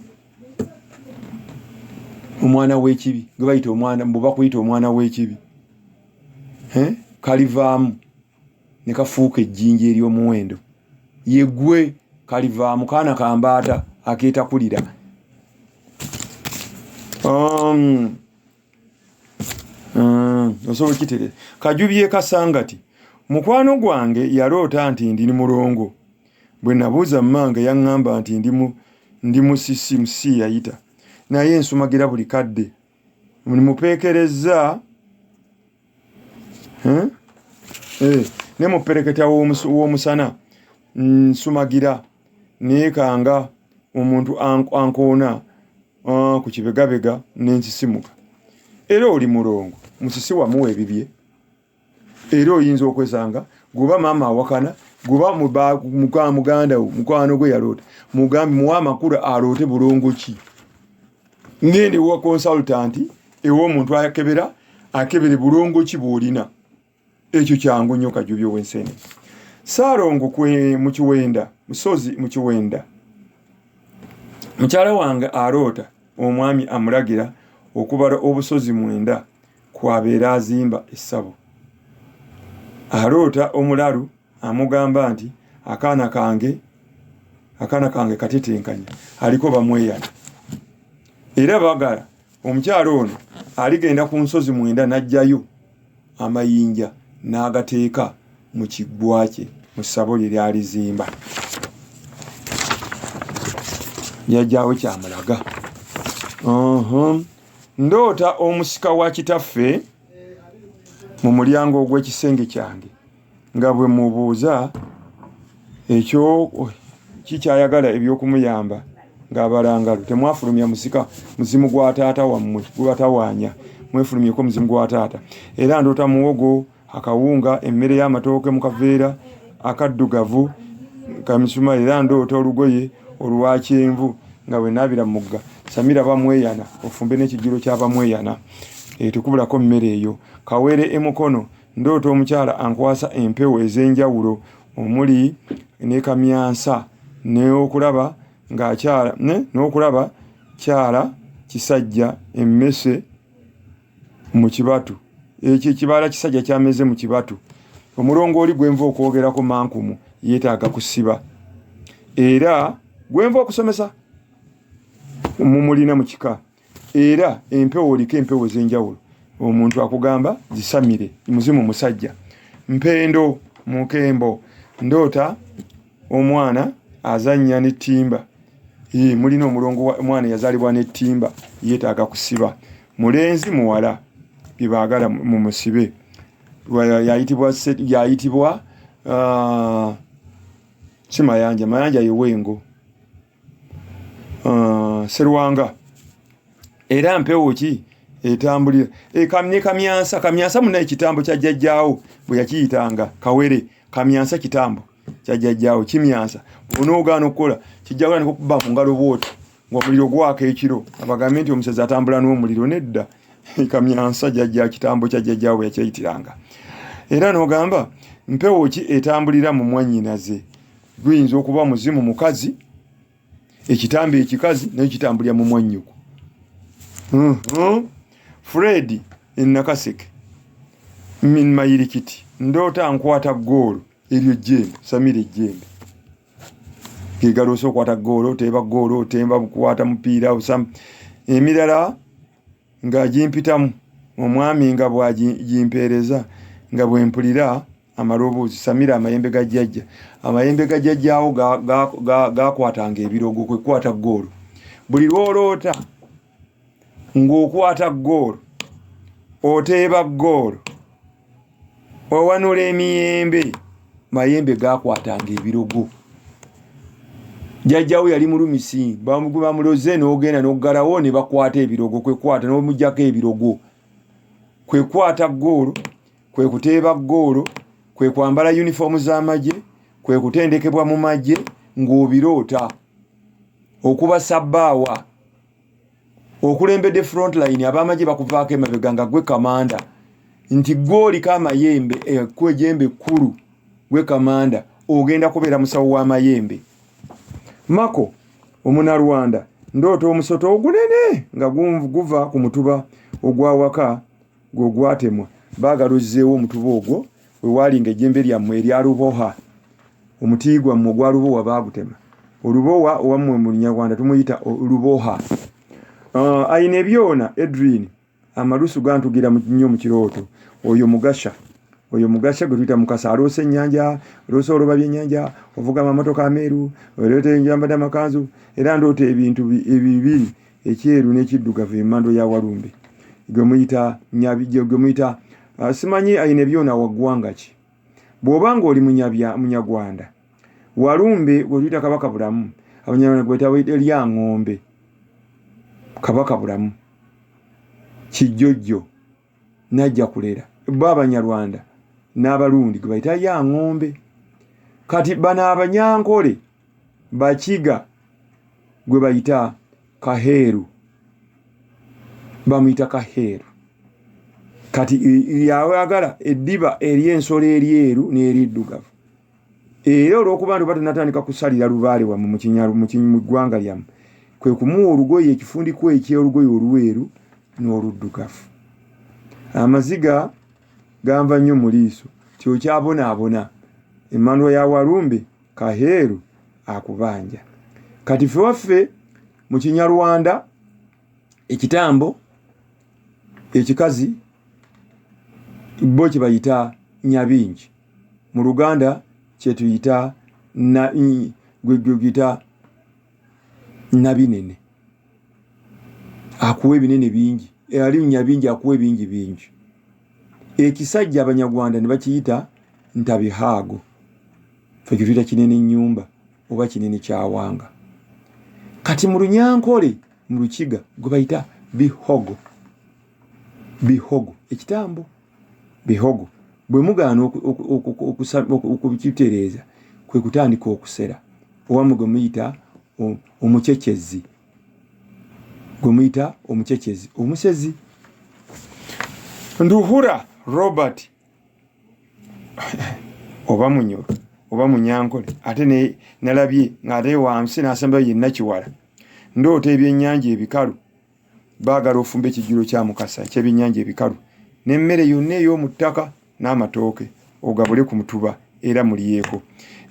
Omwana w'ekibi gwe bayita omwana, mbu bakuyita omwana w'ekibi, kalivaamu ne kafuuka ejjinja ery'omuwendo. Ye ggwe kalivaamu kaana kambaata akeetakulira. Osobola okitereeza. Kajubye Kasangati, mukwano gwange yaloota nti ndi mulongo. Bwe nabuuza mmange yaŋŋamba nti ndi musisi, musisi yayita. Naye nsumagira buli kadde. Mupeekerezza ne mupereketa w'omusana nsumagira neekanga omuntu ankoona ku kibegabega n'ensisimuka. Era oli mulongo, musisi wamuwa ebibye. Era oyinza okwesanga guba maama awakana, guba muganda wo, mukwano gwe yaloota, mugambe muwe amakulu aloote bulongo ki. Ngende wa consultant ew'omuntu akebera, akebere bulongo ki bw'olina. Ekyo kyangu nnyo Kajubi ow'ensene. Ssaalongo mu Kiwenda, Musozi mu Kiwenda. Mukyala wange aloota omwami amulagira okubala obusozi 9 kw'abeera azimba essabo. Aloota omulalu amugamba nti akaana kange katetenkanya, aliko bamweyana. Era bagala omukyala ono aligenda ku nsozi 9 n'aggyayo amayinja n'agateeka mu kiggwa kye mu ssabo lye lyalizimba. Jjajjaawe kyamulaga. Ndoota omusika wa kitaffe mu mulyango ogw'ekisenge kyange nga bwe mubuuza ekyo kikyayagala ebyokumuyamba ng'abalangalo. Temwafulumya musika muzimu gwa taata wammwe gubatawaanya, mwefulumyeko muzimu gwa taata. Era ndoota muwogo, akawunga, emmere y'amatooke mu kaveera akaddugavu kamisuma. Era ndoota olugoye olwa kyenvu nga bwe naabira mu mugga. Samira bamweyana, ofumbe n'ekijjulo kya bamweyana. Tekubulako mmere eyo. Kawere emukono, ndoota omukyala ankwasa empewo ez'enjawulo omuli ne kamyansa n'okulaba ng'akyala n'okulaba kyala kisajja emmese mu kibatu. Ekyo ekibala kisajja kyameze mu kibatu. Omulongo oli gwe nva okwogerako mankumu yeetaaga kusiba. Era gwe nva okusomesa mumulina mu kika. Era empewo oliko empewo ez'enjawulo, omuntu akugamba zisamire, muzimu musajja. Mpendo Mukembo, ndoota omwana azannya n'ettimba. Mulina omulongo, omwana yazaalibwa n'ettimba, yeetaaga kusiba. Mulenzi muwala bye baagala mumusibe. Yayitibwa si Mayanja, Mayanja ye Wengo, Serwanga. Era mpewo ki etambulira ne Kamyansa? Kamyansa munaye kitambo kya jjajjaawo bwe yakiyitanga Kawere. Kamyansa kitambo kya jjajjaawo, kimyansa. Bw'onoogaana okukola kijja kutandika okukuba mu ngalo bw'oti ng'omuliro gwaka ekiro, abagambe nti omusezi atambula n'omuliro. Nedda, Kamyansa jjajja kitambo kya jjajjaawo bwe yakyeyitiranga. Era n'ogamba mpewo ki etambulira mu mwannyinaze? Guyinza okuba muzimu mukazi, ekitambo ekikazi naye kitambulira mu mwannyoko. Fred Nakaseke Mayirikiti, ndoota nkwata ggoolo eryo jjembe, Samira ejjembe gegaloose okwata ggoolo, oteeba ggoolo, otemba bukwata mupiira. Emirala nga gimpitamu omwami nga bwagimpeereza nga bwe mpulira amaloboozi. Samira amayembe ga jjajja, amayembe ga jjajjaawo gakwatanga ebirogo, kwe kukwata ggoolo. Buli lw'oloota ng'okwata ggoolo, oteeba ggoolo, owanula emiyembe, mayembe gakwatanga ebirogo. Jjajjaawo yali mulumisi, bamuloze n'ogenda n'oggalawo ne bakwata ebirogo, kwe kukwata n'omuggyako ebirogo. Kwe kukwata ggoolo, kwe kuteeba ggoolo, kwe kwambala yunifoomu z'amagye, kwe kutendekebwa mu magye ng'obiroota. Okuba sabbaawa, okulembedde frontline, ab'amagye bakuvaako emabega nga gwe kamanda, nti gwe oliko amayembe, ejjembe ekkulu, gwe kamanda, ogenda kubeera musawo w'amayembe. Mako Omunarwanda, ndoota omusota ogunene nga guva ku mutuba ogw'awaka gwe ogwatemwa. Baagala ozzeewo omutuba ogwo we waalinga ejjembe lyammwe erya luboha. Omuti gwammwe ogwa lubowa baagutema. Olubowa owammwe mu Lunyarwanda tumuyita luboha. Aine byona Edrine, amalusu gantugira nnyo mu kirooto. Oyo Mugasha, oyo Mugasha gwe tuyita Mukasa, aloosa ennyanja, aloosa oloba byennyanja, ovuga amamotoka ameeru, oleeta enjambadde amakanzu. Era ndoota ebintu ebibiri, ekyeru n'ekiddugavu, emmando ya Walumbe gwe muyita gwe muyita simanyi. Aine byona wa ggwanga ki? Bw'oba ng'oli Munyarwanda, Walumbe gwe tuyita Kabaka Bulamu, Abanyarwanda gwe bayita Lyaŋŋombe, Kabaka Bulamu Kijjojjo najja kulera bo Abanyarwanda n'Abalundi gwe bayita Lyaŋŋombe. Kati bano Abanyankole Bakiga gwe bayita Kaheeru, bamuyita Kaheeru. Kati yawagala eddiba ery'ensolo eryeru n'eriddugavu. Era olw'okuba nti oba tonatandika kusalira lubaale wammwe mu ggwanga lyammwe, kwe kumuwa olugoye, ekifundikwa eky'olugoye olweru n'oluddugavu. Amaziga ganva nnyo mu liiso, tyokyabonaabona. Emmandwa ya Walumbe Kaheeru akubanja. Kati ffe waffe mu Kinyarwanda ekitambo ekikazi bo kye bayita Nyabingi, mu Luganda kyetuyita gweguyita Nabinene, akuwa ebinene bingi, ali Nyabingi akuwa ebingi bingi. Ekisajja Abanyarwanda ne bakiyita Ntabihaago, ffe kyetuyita kinene nnyumba oba kinene kyawanga. Kati mu Lunyankole mu Lukiga gwe bayita Bihogo, Bihogo ekitambo Bihogo. Bwe mugaana okukitereeza kwe kutandika okusera owammwe gwe muyita omucecezi, gwe muyita omucecezi, omusezi. Nduhura Robert oba Munyoro oba Munyankole, ate nalabye ng'ate wansi n'asembayo ye Nakiwala. Ndoota ebyennyanja ebikalu, baagala ofumba ekijjulo kya Mukasa eky'ebyennyanja ebikalu n'emmere yonna ey'omu ttaka n'amatooke, ogabule ku mutuba era mulyeko.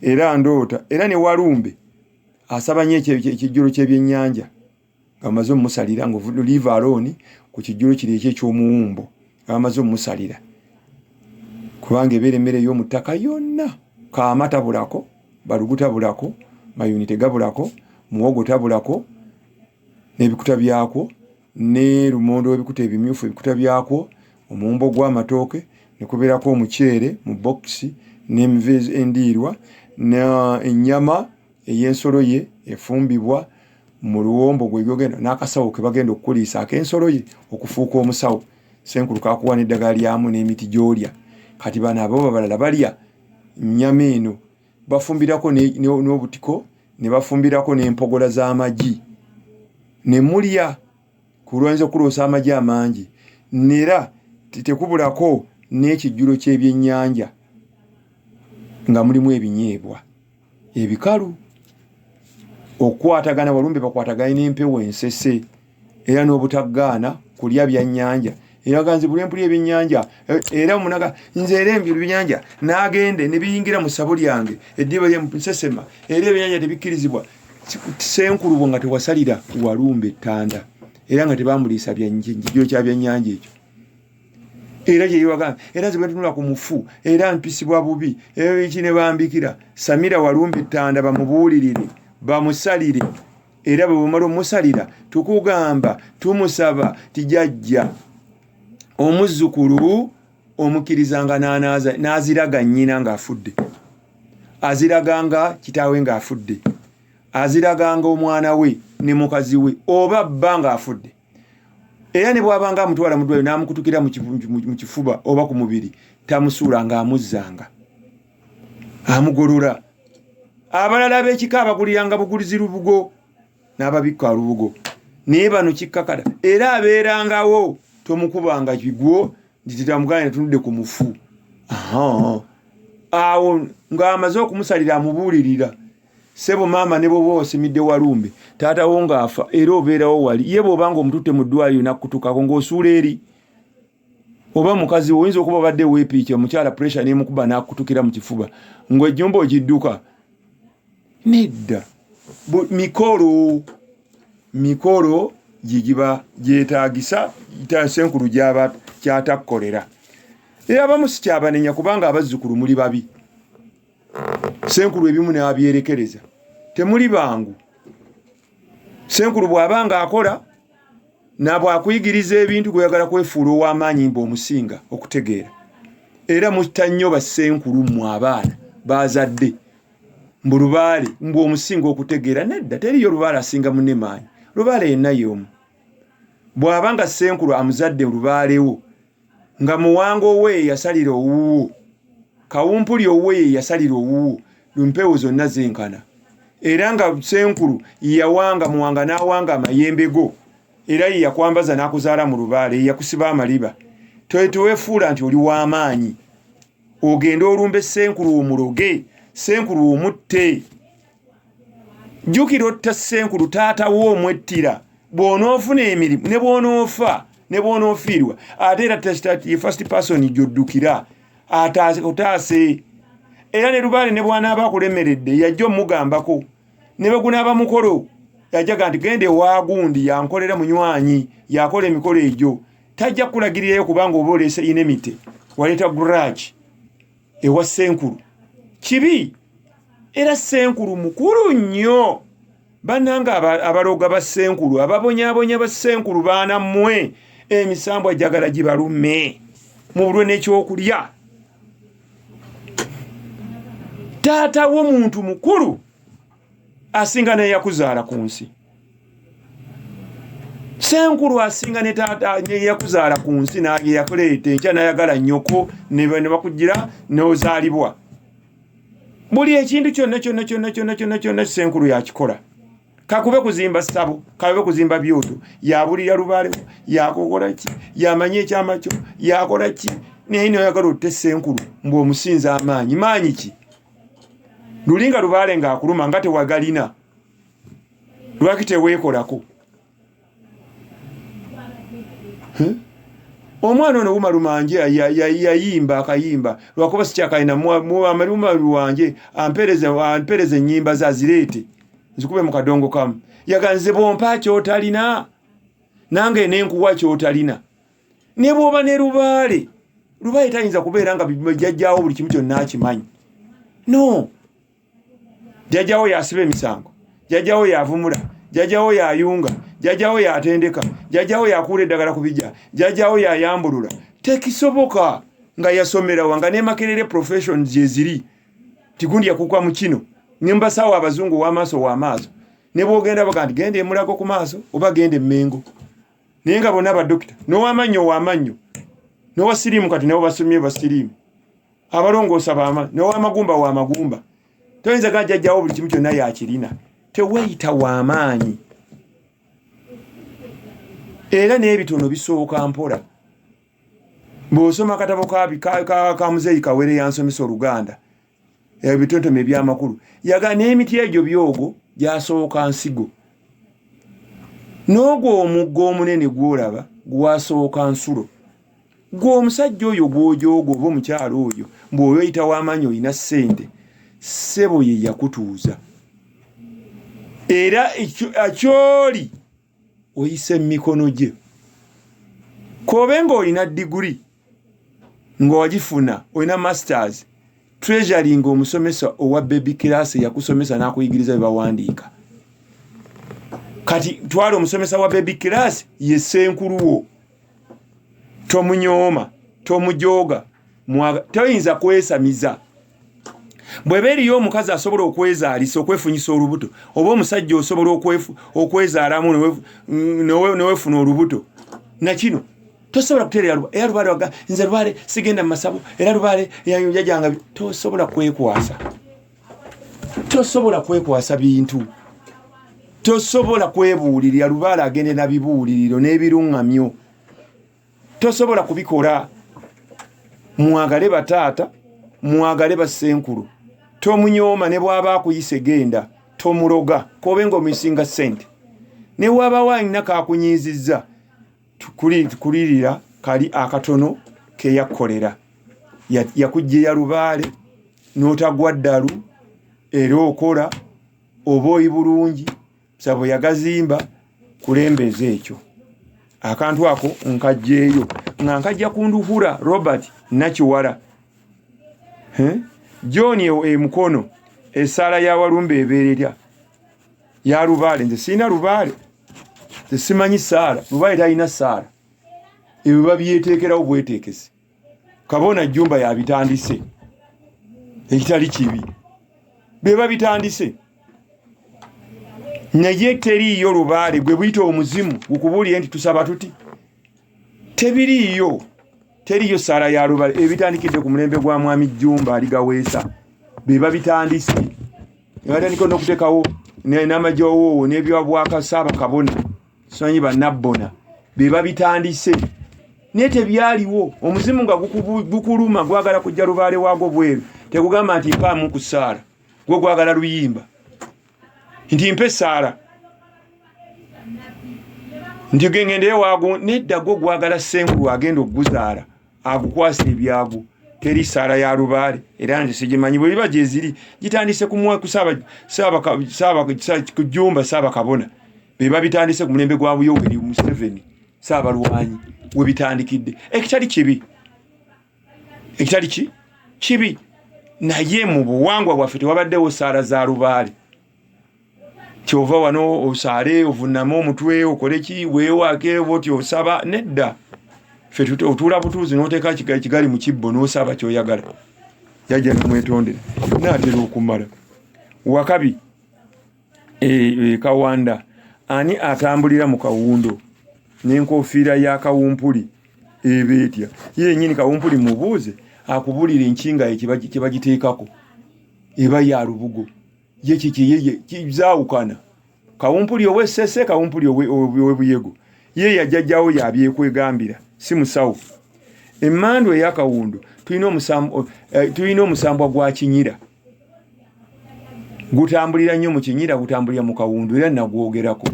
Era ndoota era ne Walumbe asaba nnyo ekijjulo ky'ebyennyanja. Nga bamaze omusalira nga leave alone ku kijjulo kiri ekyo eky'omuwumbo, nga bamaze omusalira, kubanga ebeera emmere ey'omu ttaka yonna. Kaama tabulako, balugu tabulako, mayuuni tegabulako, muwogo tabulako n'ebikuta byakwo, ne lumonde w'ebikuta ebimyufu ebikuta byakwo, omuwumbo gw'amatooke ne kubeerako omuceere mu bokisi n'enva endiirwa, ennyama ey'ensolo ye efumbibwa mu luwombo gwe gyogenda, n'akasawo ke bagenda okukuliisa ak'ensolo ye okufuuka omusawo. Ssenkulu kakuwa n'eddagala lyamu n'emiti gy'olya. Kati bano abo abalala balya nnyama eno, bafumbirako n'obutiko, ne bafumbirako n'empogola z'amagi ne mulya kulwanyisa okuloosa amagi amangi. Nera tekubulako n'ekijjulo ky'ebyennyanja nga mulimu ebinyeebwa ebikalu. Okukwatagana walumbe bakwatagane n'empewo ensese, era n'obutaggaana kulya byannyanja. Era ganzi buli mpulya ebyennyanja, era omunaga nze era ebyennyanja n'agende ne biyingira mu ssabo lyange, eddiba lye nsesema, era ebyennyanja tebikkirizibwa. Ssenkulu bwo nga tewasalira walumbe ettanda, era nga tebamuliisa kijjulo kya byannyanja ekyo. Era kye yewagamba, era nze bwe ntunula ku mufu era mpisibwa bubi, era biki ne bambikira. Samira walumbe ettanda bamubuulirire, bamusalire. Era bwe bamala omusalira, tukugamba tumusaba tijajja omuzzukulu omukkirizanga n'aziraga nnyina ng'afudde, aziraganga kitaawe ng'afudde, aziraganga omwana we ne mukazi we oba bba ng'afudde. Era ne bw'abanga amutwala mu ddwaliro n'amukutukira mu kifuba oba ku mubiri, tamusuula, ng'amuzzanga amugolola. Abalala ab'ekika abaguliranga bugulizi lubugo n'ababikka lubugo, naye bano kikkakala. Era abeerangawo, tomukubanga kigwo nti tetamugamba netunudde ku mufu. Awo ng'amaze okumusalira amubuulirira, ssebo maama, ne bw'oba osimidde walumbe taata wo ng'afa, era obeerawo wali ye. Bw'oba nga omututte mu ddwaliro n'akutukako ng'osuula eri, oba mukazi we oyinza okuba obadde weepiikya omukyala, pressure n'emukuba n'akutukira mu kifuba ng'ejjumba ogidduka. Nedda, mikolo mikolo gye giba gyetaagisa ssenkulu gy'aba kyatakkolera. Era abamu sikyabanenya, kubanga abazzukulu muli babi. Ssenkulu ebimu n'abyerekereza, temuli bangu. Ssenkulu bw'aba ng'akola nabwakuyigiriza ebintu, gweyagala kwefuula ow'amaanyi mbu omusinga okutegeera. Era mutta nnyo bassenkulu mmwe abaana bazadde mbu lubaale mbu omusinga okutegeera. Nedda, teriyo lubaale asinga munne maanyi. Lubaale yenna y'omu. Bw'aba nga ssenkulu amuzadde lubaalewo nga muwanga owe yasalira owuwo, kawumpuli owuwe ye yasalira owuwo, mpewo zonna zenkana. Era nga ssenkulu yawanga muwanga n'awanga amayembe go, era ye yakwambaza n'akuzaala mu lubaale, ye yakusiba amaliba. Teweefuula nti oli w'amaanyi ogende olumbe ssenkulu omuloge, ssenkulu omutte. Jjukira otta ssenkulu taata wo omwettira. Bw'onoofuna emirimu ne bw'onoofa ne bw'onoofiirwa, ate era ye first person gy'oddukira otaase. Era ne lubaale ne bw'anaaba akulemeredde, yajja omugambako. Ne bwe gunaaba mukolo, yajaga nti genda ewa gundi yankolera, munywanyi yakola emikolo egyo. Tajja kukulagirirayo, kubanga oba oleese enmity, waleeta grudge ewa ssenkulu. Kibi. Era ssenkulu mukulu nnyo bannange. Abaloga ba ssenkulu, ababonyaabonya ba ssenkulu, baana mmwe, emisambwa jagala gibalume mubulwe n'ekyokulya. Taata wo muntu mukulu asinga neyakuzaala ku nsi. Ssenkulu asinga ne taata neyakuzaala ku nsi, nayakuleeta enkya nayagala nnyoko ne bakugira n'ozaalibwa. Buli ekintu kyonna kyonna kyonna kyonna kyonna kyonna ssenkulu yakikola. Kakube kuzimba ssabo, kakube kuzimba byoto, yabulira lubaalewo, yakokola ki, yamanye ekyama kyo, yakola ki. Naye noyagala otte ssenkulu mbu omusinza amaanyi. Maanyi ki? Lulinga lubaale ng'akuluma nga tewagalina, lwaki teweekolako? Omwana ono wumalumanje yayimba akayimba, lwakuba sikyakalina. Wumalumanje ampereza ennyimba ze azireete nzikube mu kadongo kamu. Yaga nze bw'ompa ky'otalina, nange nenkuwa ky'otalina. Ne bw'oba ne lubaale, lubaale tayinza kubeera nga jjajjaawo buli kimu kyonna akimanyi. No, jjajjaawo yasiba emisango, jjajjaawo yavumula, jjajjaawo yayunga, jjajjaawo yatendeka, jjajjaawo yakuula eddagala ku bijja, jjajjaawo yayambulula. Tekisoboka. Nga yasomerawa? Nga ne Makerere professions gyeziri tigundi yakuka mu kino ne mbasawo abazungu ow'amaaso w'amaaso, ne bwogenda baga nti genda emulago ku maaso oba genda emmengo, naye nga bonna badokita, n'owamannyo ow'amannyo, n'owa siriimu, kati nabo basomye basiriimu, abalongoosa bama, n'owamagumba w'amagumba. Toyinza ga jjajjawo buli kimu kyonna yakirina. Teweeyita w'amaanyi, era n'ebitono bisooka mpola. Bw'osoma akatabo ka Muzeeyi Kawere, yansomesa Oluganda, ebitontome ebyamakulu, yaga n'emiti egyo byogo gyasooka nsigo, n'ogwo omugga omunene gw'olaba gwasooka nsulo. Gwe omusajja oyo gw'ojooga oba omukyalo oyo bw'oyoyita w'amaanyi, olina ssente, ssebo ye yakutuuza, era kyoli oyisa emikono gye. K'obe ng'olina diguri, ng'owagifuna, olina masters, treasury, ng'omusomesa owa baby class yakusomesa n'akuyigiriza bye bawandiika. Kati twala omusomesa wa baby class ye ssenkuluwo, tomunyooma, tomujooga, toyinza kwesamiza. Bw'eba eriyo omukazi asobola okwezaalisa, okwefunyisa olubuto, oba omusajja osobola okwezaalamu newefuna olubuto, nakino tosobola kutereera. Era lubaale waga nze lubaale sigenda mu masabo, era lubaale jajanga, tosobola kwekwasa, tosobola kwekwasa bintu, tosobola kwebuulirira. Lubaale agende na bibuuliriro n'ebiruŋŋamyo, tosobola kubikola. Mwagale bataata, mwagale bassenkulu, tomunyooma. Ne bw'aba akuyise genda, tomuloga. Kobe ng'omusinga ssente, ne bw'abawo alina kakunyiizizza, kulirira kali akatono keyakkolera. Yakujja lubaale n'otagwa ddalu, era okola oba oli bulungi. Sabo yagazimba kulembeza ekyo akantu ako nkajjeeyo nga nkajja ku Nduhura Robert Nakiwala. John emukono esaala ya Walumba ebeera etya ya lubaale? Nze sirina lubaale, nze simanyi saala. Lubaale talina saala, ebyo babyeteekerawo bweteekesi. Kabona Jjumba yabitandise, ekitali kibi, be babitandise, naye teriiyo lubaale gwe buyita omuzimu gukubuulire nti tusaba tuti. Tebiriiyo, teriiyo saala ya lubaale. Ebitandikidde ku mulembe gwa Mwami Jjumba Aligaweesa, be babitandise, nebatandika n'okuteekawo n'amajawoowo n'ebyabwakasaaba kabona, simanyi bannabbona, be babitandise, naye tebyaliwo. Omuzimu nga gukuluma gwagala kujja lubaale waagwo bweru, tegugamba nti mpaamu ku ssaala. Gwe gwagala luyimba nti mpa essaala nti gengendeyo waago. Nedda, gwo gwagala ssenkulu agenda okuguzaala agukwasa ebyagwo. Teri ssaala ya lubaale, era nze sigimanyi. Bwe biba gyeziri, gitandise kujumba saaba kabona, be babitandise ku mulembe gwa Yoweri Museveni Saabalwanyi, we bitandikidde, ekitali kibi, ekitali ki kibi, naye mu buwangwa bwaffe tewabaddewo saala za lubaale. Kyova wano osaale, ovuname omutwe, okole ki, weewake oti osaba. Nedda, ffe otuula butuuzi n'oteeka ekigali mu kibbo n'osaba kyoyagala. Jajja namwetondera, naatera okumala. Wakabi Kawanda, ani atambulira mu kawundo n'enkofiira ya kawumpuli eba etya? Ye yennyini kawumpuli mubuuze akubulira enkinga ye kye bagiteekako eba ya lubugo ye kiki ye zaawukana. Kawumpuli ow'Essese, kawumpuli ow'Ebuyego, ye yajjajjawo yabyekwegambira, si musawo. Emmandu ey'akawundu tulina omusambwa gwa Kinyira, gutambulira nnyo mu Kinyira, gutambulira mu kawundu, era nagwogerako.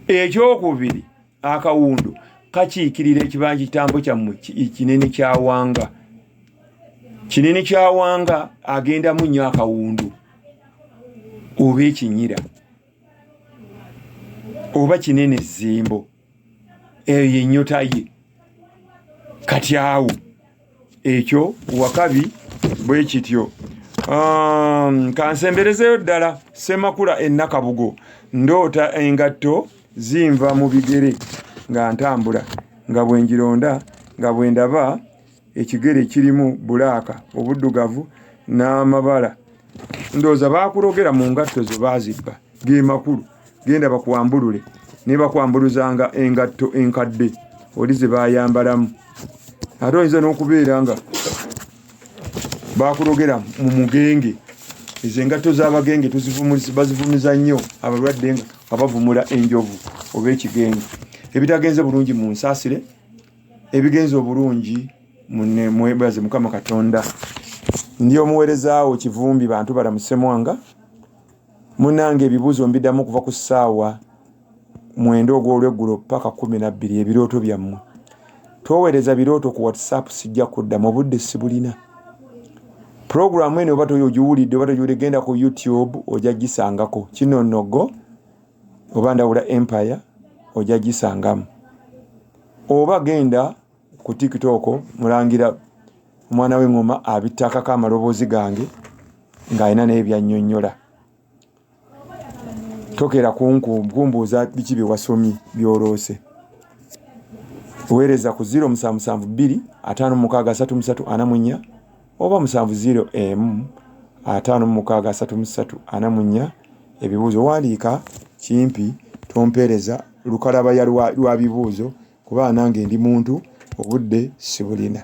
Ekyokubiri, akawundu kakiikirira ekibanja kitambo kyammwe kinene kyawanga, kinene kyawanga agendamu nnyo akawundu oba ekinyira. Oba kinene zimbo eyo yennyota ye. Kati awo ekyo wakabi bwe kityo. Kansemberezeyo ddala Ssemakula e Nakabugo. Ndoota engatto zinva mu bigere nga ntambula, nga bwe ngironda nga bwe ndaba ekigere kirimu bulaaka obuddugavu n'amabala. Ndowooza baakulogera mu ngatto zo baazibba. Ge makulu. Genda bakwambulule, naye bakwambuluzanga engatto enkadde oli ze baayambalamu. Ate oyinza n'okubeera nga bakulogera mu mugenge. Ezo engatto z'abagenge bazivumiza nnyo abalwadde nga bavumula enjovu oba ekigenge. Ebitagenze bulungi mu nsaasire, ebigenze obulungi mwebaze Mukama Katonda. Ndi omuweereza wo Kivumbi Bantu Balamu Ssemwanga. Munange ebibuuzo mbiddamu okuva ku ssaawa 9 ogw'olweggulo paka 12. Ebirooto byammwe. Toweereza birooto ku WhatsApp, sijja kuddamu, obudde sibulina. Pulogulaamu eno oba ogiwulidde oba togiwulidde, genda ku YouTube ojja gisangako. Kino nnogo oba Ndawula Empire ojja gisangamu. Oba genda ku TikTok, mulangira omwana w'eŋŋoma abittakako amaloboozi gange ng'alina n'ebyannyonnyola. Tokera kumbuuza biki bye wasomye by'oloose. Weereza ku 0 7 7 2 5 6 3 3 4 oba 7 0 1 5 6 3 3 4 ebibuuzo. Wandiika kimpi, tompeereza lukalabaya lwa bibuuzo kuba nange ndi muntu, obudde sibulina.